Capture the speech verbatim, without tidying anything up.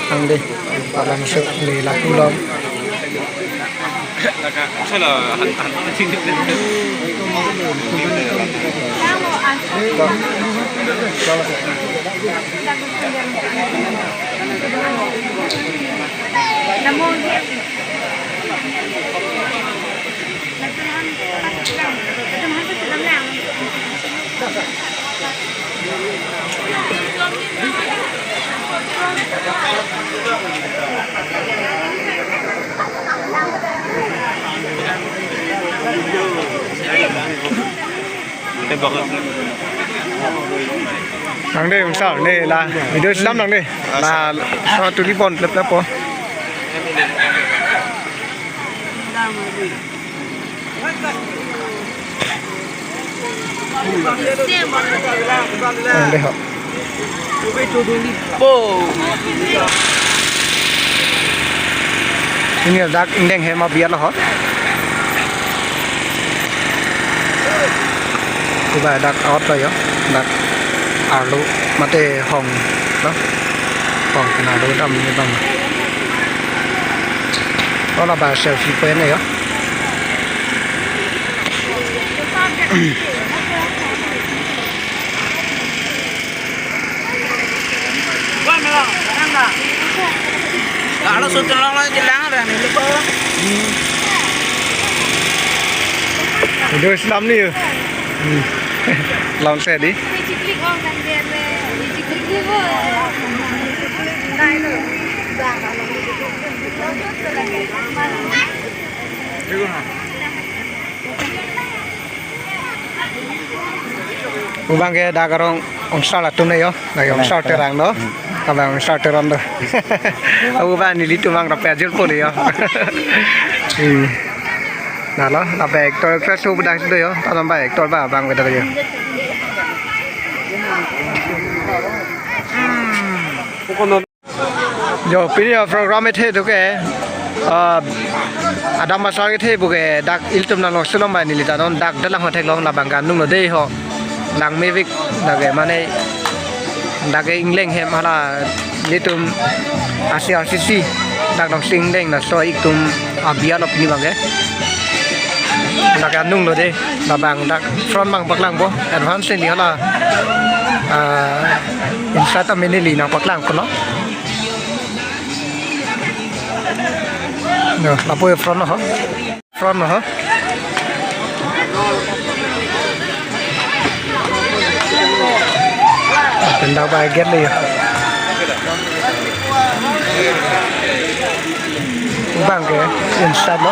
Ang dei, palang so, ni lapu long. Nang dei, Ungsar, dei la video selam nang dei. La so tuli pon plep plep po. Ang dei ho. Ini dak ingdeng hem abiar lo ho. Kuba dak out lo yo. Dak arlo mate hong lo. Hong kena arlo dam ni bang. Ola ba selfie point yo. Kalau syuting long long jelang ada nih, lupa. Video selam ni yo. Hmm. Long saya di. Abang ke dak arong Ungsar atum ne yo, dak Ungsar Terang do, abang Ungsar Terang do. Abang nelitum abang rapi ajul po ne yo. Hmm. Nalo, abang actor actress hu bedak do yo, ta abang actor ba abang bedak yo. Jo, pini a program ethe do ke, ah, Adam Asar kethe pu ke dak ilitum nang long sulom bai neli ta non dak dalang hothek long labang ke anung lo dei ho. Langmevik dak ke mane dak ke ingleng hem hala nelitum A C R C C dak long sing deng na so itum abiar lo pini abang ke. Dak ke anung lo dei labang dak front abang paklang po advance ni hala, ah, inside ta mini li nang paklang kono. No, lapu front ho. Front ho. Pinda ba gate le. Abang ke inside lo.